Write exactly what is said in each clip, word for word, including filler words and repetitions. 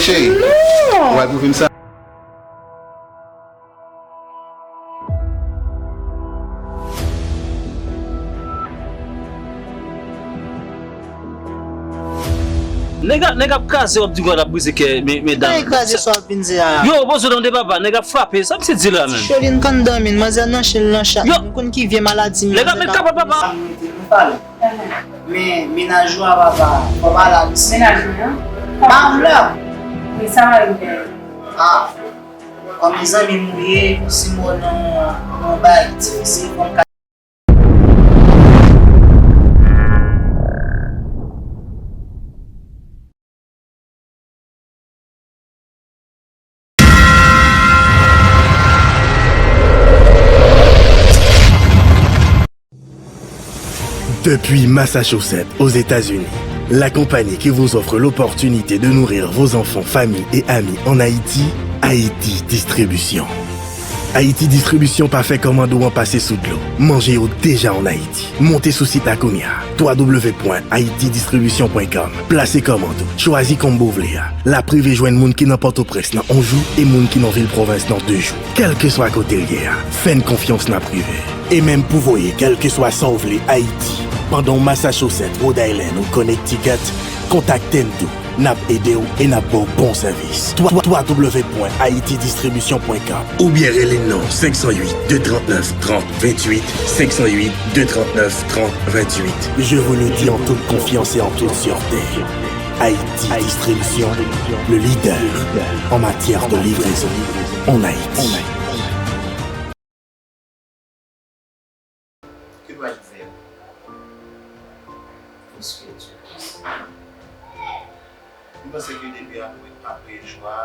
Che, ou pral pwouve m sa. Nèg ap, nèg ap kraze, w ap di w ap brize kè, me, medam. Nèg kraze sa w ap vin di a la. Yo, poze non de papa, nèg ap frape. Sa misye di la menm? Cholin Kandamin, manzè nan chen nan chat. Yo. Nou konn ki vye maladi. Nèg ap met kapòt papa. Sa m mete nou pale. Men, mennaj ou a papa, fò pale avè misye. Mennaj mwen an? Pa vle. Men sa rive. Ah, kòm zanmi m ou ye, si m wè w nan yon bagay ki difisil, fò m ka Depuis Massachusetts, aux États-Unis, la compagnie qui vous offre l'opportunité de nourrir vos enfants, famille et amis en Haïti, Haïti Distribution. Haïti Distribution pa fè kòmand ou an pase sou dlo. Manje yo deja ann Ayiti. Monte sou sit la kounye a, w w w pwen haiti distribution pwen com. Plase kòmand ou, chwazi konbo w vle a. L ap rive jwenn moun ki nan Pòtoprens nan yon jou e moun ki nan vil pwovens nan de jou. Kèlkeswa kote l ye a, fè n konfyans n ap rive. E menm pou voye kèlkeswa sa w vle Ayiti, pandan w Massachusetts, Rhode Island ou Connecticut, kontakte n tou. N ap ede w e n ap ba w bon sèvis. W w w pwen haiti distribution pwen com oubyen rele n nan senk san uit, de trant nèf, trant venntuit, senk san uit, de trant nèf, trant venntuit. Je vous le dis en toute confiance et en toute sûreté, Haïti Distribution, le leader en matière de livraison en Haïti. Ke pral fè pou Espiritu Kris? M panse ke depi apre, apre jwa,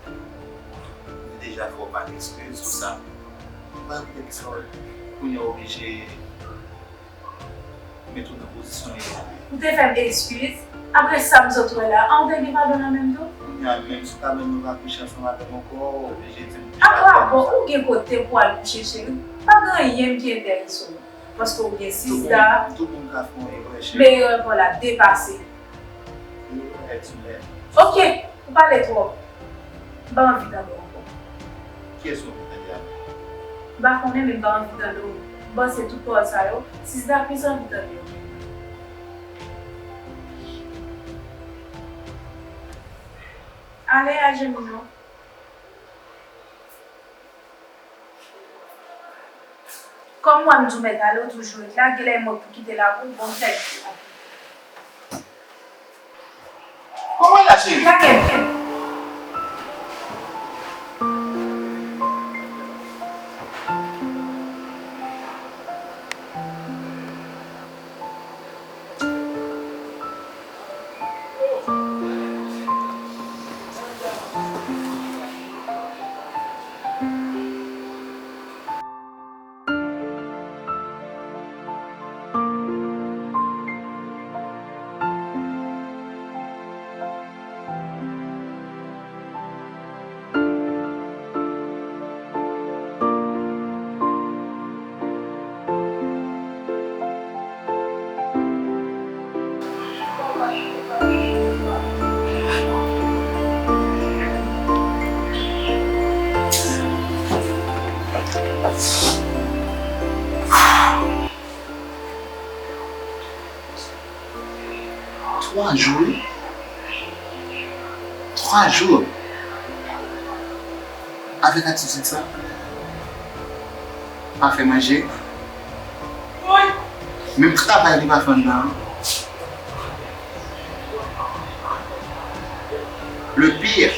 m deja fè w pa eskiz pou sa. M pa konprann kisa w kounye a oblije met ou nan pozisyon yo. Ou te fè m eskiz. Apre sa m sot wè la, a ou te gen padon nan men m tou? Kounye a menm, si w ta menm nou pa kouche ansanm avè m ankò, ou oblije di m ki padon. Apa bon, ou gen kote pou al kouche, cheri. Pa gen anyen ki enterese w. Paske ou gen Sisda. Tout moun ka fè yon erè, cheri. Men erè pa w la depase. Erè imen. Ok, ou pale twòp. M pa anvi tande w ankò. Kiyès ou anvi tande a? M pa konnen, men m pa anvi tande w. M panse tout pawòl sa yo, Sisda plis anvi tande yo. Ale, ajenou non. Kòm w ap di w mèt ale, w toujou ret la, genlè mwen pou kite la pou w, bon, m fè l. Kòman w ye la, cheri? Lage m. Twa jou wi. Twa jou. Avèk atitid sa. Pa fè manje. Menm travay li pa fè anndan. Le pire,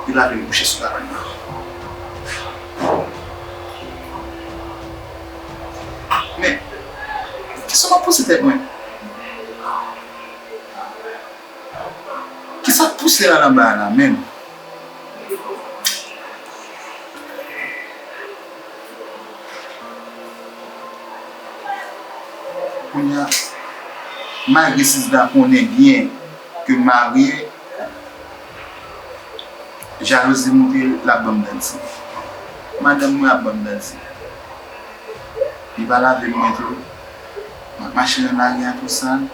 li pa vle kouche sou kabann nan. Men, kesyon m ap poze tèt mwen, kisa k pouse l al anba a la menm? Kounye a, malgre Sisda konnen byen ke m marye, jalouzi monte, l ap ban m danti. Madanm mwen ap ban m danti. Li pa lave m mwen tou. M ap mache nan lari a tou sal.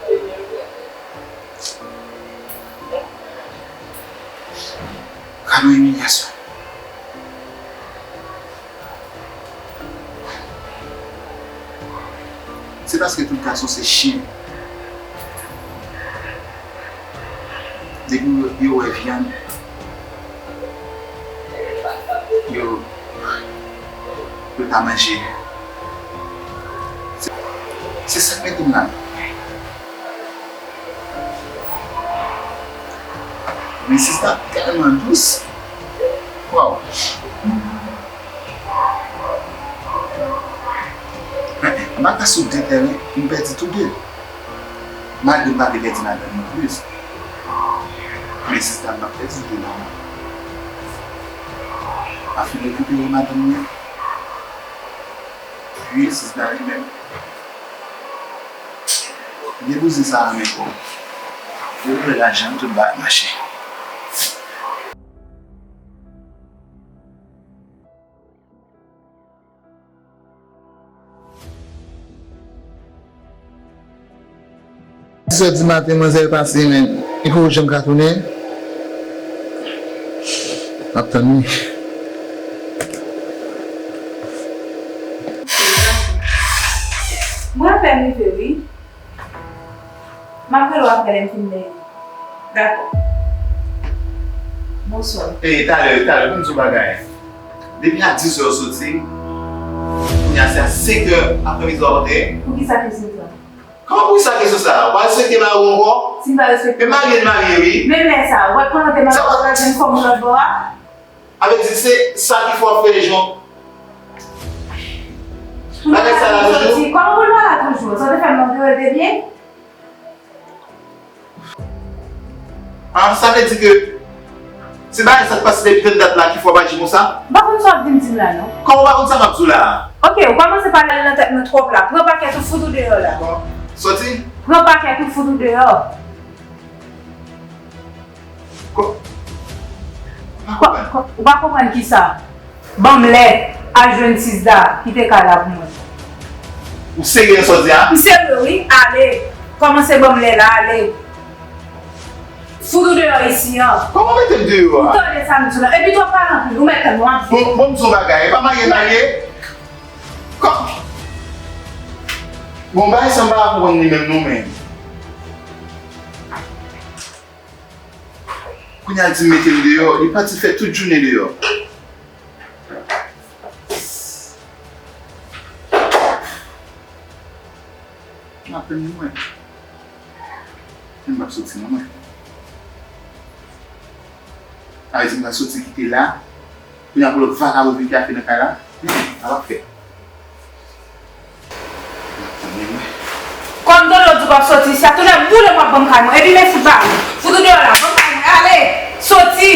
Gad yon imilyasyon. Se paske tout gason se chen. Depi yo, yo wè vyann, yo, yo ta manje. Se, se sa k mete m la. Men sista tèlman dous. Waw. M pa ka sot de tèren, m pèdi tou de. Malgre m pa vle pèdi madanm nan plis. Men sista m pa pèdi tou de la. M ap fin rekipere madanm mwen. Wi, sista li menm. Gen bouzen sa renmen kò. Yo vle lajan, tout bagay mache. Dis è di maten, manzè pase, men li poko janm ka tounen. M ap tann li. Mwen apèn rive, wi. M ap rele w apre lè m fin benyen. Dakò. Bonswa. E, talè, talè, ban m di w bagay. Depi a dis è w soti, kounye a se a senk è aprèmidi w ap antre. Poukisa kesyon sa? Kòman poukisa kesyon sa? Ou pa respekte mari w ankò? Si m pa respekte. Men marye l marye, wi. Menm lè sa, ou wè kòman te mari w ap gade m kòm yon lòt bò a? Avè di se sa ki fè w ap fè jan. Bagay sa la toujou. Kòman pou l pa la toujou? Sa w te fè m mande w depi? Ah, sa vle di ke se bagay sa k pase depi tann dat la ki fè w ap aji konsa? M pa konn sa w ap vin di m la, non. Kòman w pa konn sa m ap di w la a? Oke, ou kòmanse pale al nan tèt mwen twòp la. Pran pakèt ou fout ou deyò la. Sòti. Pran pakèt ou fout ou deyò. Ko-, pa konprann. Ko-, ko-, ou pa konprann kisa? Ban m lè al jwenn Sizda ki te kay la pou mwen. Ou serye nan sa w di a? M serye, wi. Ale. Kòmanse ban m lè la, ale. Fout ou deyò isi an. Kòman mete m deyò a? Ou tande sa m di w la? Epi tou w ap pale anpil. Ou mèt tann, w ap vin. Bon, bon, m di w yon bagay. E pa marye l marye? Kò-, bon, bagay sa m pa konprann li menm non, men. Kounye a l di m mete m deyò, li pati fè tout jounen deyò. M ap tann li mwen. Men m p ap soti non mwen. A di m ta soti kite la. Kounye a pou lòt vakabon vin krache nan kay la. Men, sa p ap fèt. Kòm Dodo di w p ap soti isi a, tou lè boule m w ap ban m kay mwen. Epi men fout ba mwen. Fout ou deyò la, ban m kay mwen. Ale! Soti!